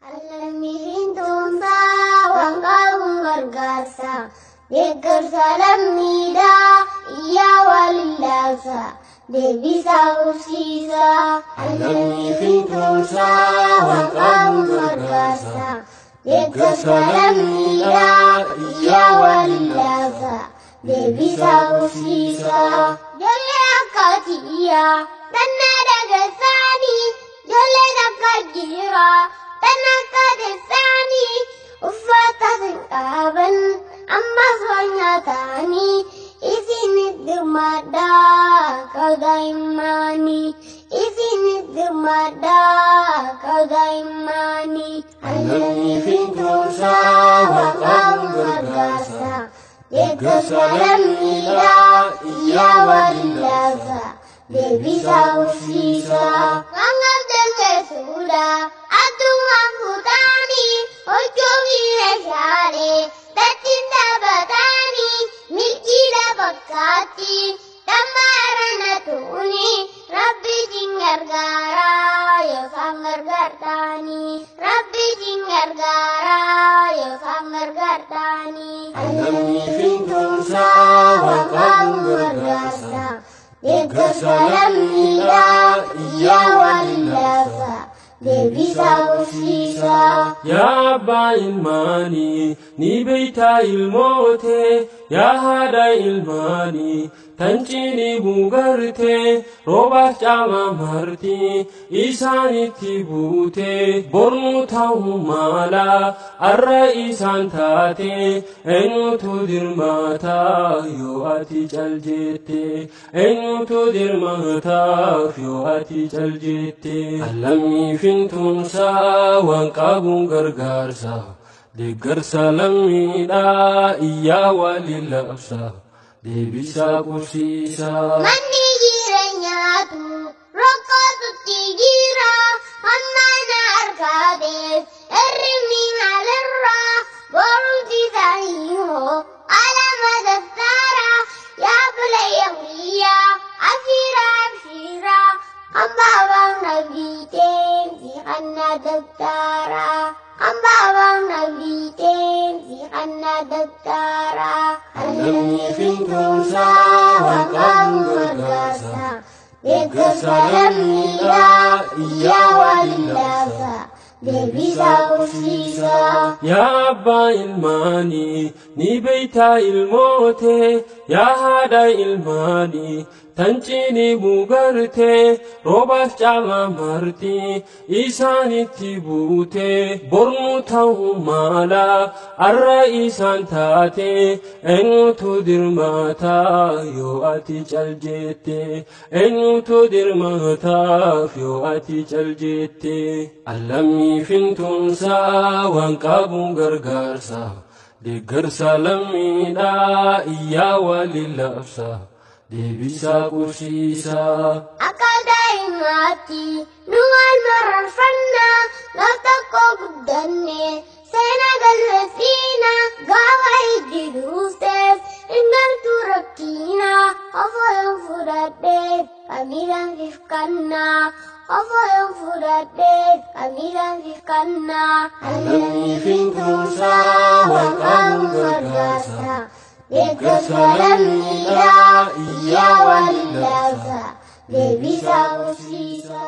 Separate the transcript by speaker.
Speaker 1: Lammiin tumsaa waan qabuun gargaarsa. Deeggarsa lammiidhaa iyyaa waliin laabsa. Deebisaa qubsiisa.
Speaker 2: Lammiin tumsaa waan qabuun gargaarsa.
Speaker 1: Deeggarsa lammiidhaa iyyaa waliin laabsa. Deebisaa qubsiisa. Ijoollee akka kiyyaa tannaa dagarsaanii ijoollee takka jira. Tan akka teessaanii uffata hin qaban ammas waan nyaatanii isinis dirmadhaa kaudaa'immanii isinis dirmadhaa kaudaa'immanii.
Speaker 2: Lammiin tumsaa waan qabuun gargaarsa.
Speaker 1: Deeggarsa lammiidhaa iyyaa waliin laabsa. Deebisaa qubsiisa. Waan qabdan keessuudha. Addungaan kutaanii hojii meeshaalee tattiin taphatanii milkiidha fakkaatti dhammaarana tuuni rabbi siin gargaara yookaan gargaartaanii rabbi siin gargaara yookaan gargaartaanii.
Speaker 2: Lammiin tumsaa waan qabuun gargaarsa.
Speaker 1: Deeggarsa lammiidhaa iyyaa waliin laabsa. Deebisaa qubsiisa.
Speaker 3: Yaa abbaa ilmaanii ni beeytaa ilmootee yaa haadha ilmaanii tan cinii buugartee roobaaf caama marti isaanitti buutee bornu ta'uu mala arra isaan taate eenyutu dirmaataaf yoo ati cal jette eenyutu dirmaataaf yoo ati cal jette. Lammiin tumsaa waan qabuun gargaarsa. Deeggarsa lammiidhaa iyyaa waliin labsa. Deebisaa qubsiisa.
Speaker 1: Manni jireenyaatu rakkootutti jira. Hamma harkaateef hirribni maalirra borumti isaanii hoo alama daftaara yaa bulayya guyyaa asiira abshiira hambaabaaf na biiteen si kanna daftaara hambaabaaf na biiteen si kanna daftaara.
Speaker 2: Lammiin tumsaa waan qabuun gargaarsa.
Speaker 1: Deeggarsa lammiidhaa iyyaa waliin laabsa. Deebisaa qubsiisa.
Speaker 3: Yaa abbaa ilmaanii ni beeytaa ilmootee yaa haadha ilmaanii tan cinii buugartee roobaaf caama marti isaanitti buutee bornu ta'uu mala arra isaan taate eenyutu dirmaataaf yoo ati cal jette eenyutu dirmaataaf yoo ati cal jette. Lammiin tumsaa waan qabuun gargaarsa. Deeggarsa lammiidhaa iyyaa waliin labsa. Deebisaa qubsiisa.
Speaker 1: Akka daa'imaatti nu wal mararfanna gaaf tokko guddanne seenaa galmeessina gaafa ijji duufteef hin galtu rakkina ofoyoon fudhadheef kamiidhaan fifkanna ofoyoon fudhadheef kamiidhaan fifkanna.
Speaker 2: Lammiin tumsaa waan qabuun gargaarsa.
Speaker 1: Deeggarsa lammiidhaa iyyaa waliin laabsa. Deebisaa qubsiisa.